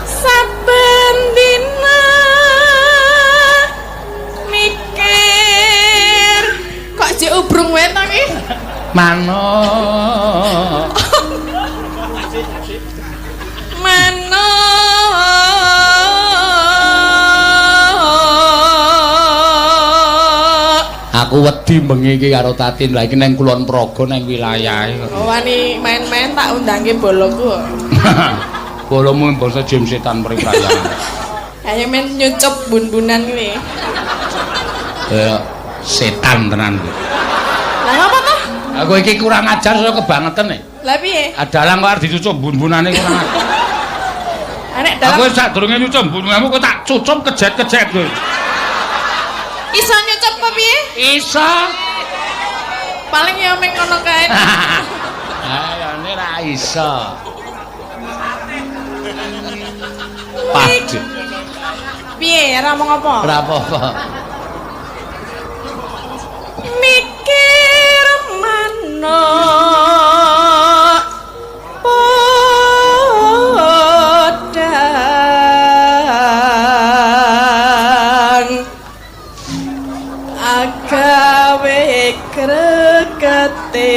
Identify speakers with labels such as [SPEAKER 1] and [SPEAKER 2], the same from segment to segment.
[SPEAKER 1] Saben dina mikir kok jek ubrung wae to ki?
[SPEAKER 2] Manuk.
[SPEAKER 1] Manuk.
[SPEAKER 2] Aku wedi bengi iki karo Tatin. Lah iki nang Kulon Progo nang wilayahe kok.
[SPEAKER 1] Oh, wani main-main tak undangke boloku.
[SPEAKER 2] Bolomu bangsa jim setan priprayan.
[SPEAKER 1] Ayo men nyucup bun-bunan kuwi.
[SPEAKER 2] Kaya setan tenan kuwi.
[SPEAKER 1] Lah ngapa toh?
[SPEAKER 2] Aku iki kurang ajar saya kebangetan nih.
[SPEAKER 1] Lah piye?
[SPEAKER 2] Adalang kok arep dicucup bun-bunane kurang ajar.
[SPEAKER 1] Anek dalam
[SPEAKER 2] Aku sadurunge nyucup bun-bunanmu kok tak cucup kejet-kejet kowe.
[SPEAKER 1] Iso nyucup apa piye?
[SPEAKER 2] Iso.
[SPEAKER 1] Paling ya meng ngono kae.
[SPEAKER 2] Ayo ne ra iso. Padu.
[SPEAKER 1] Piye ora omong apa?
[SPEAKER 2] Ora apa-apa.
[SPEAKER 1] Mikir manuk podang agawe kreketing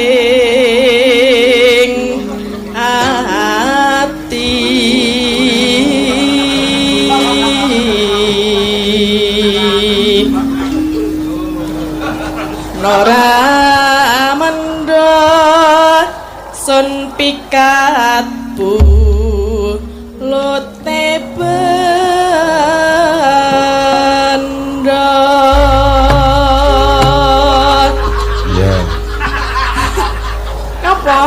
[SPEAKER 1] ati. Nora mendho sun pikat bulute bendho.
[SPEAKER 2] Iya.
[SPEAKER 1] Apa?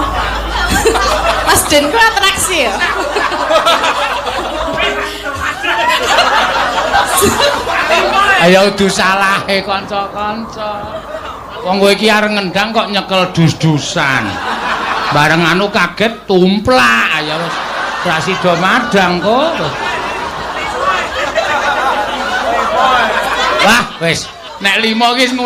[SPEAKER 1] Mas Den ku atraksi ya?
[SPEAKER 2] Ayo udu salahe kanca-kanca. Wong kowe iki arep ngendang kok nyekel dus-dusan. Bareng anu kaget tumplak. Ayo wis ra sida madang kok. Wah, wis nek 5 iki.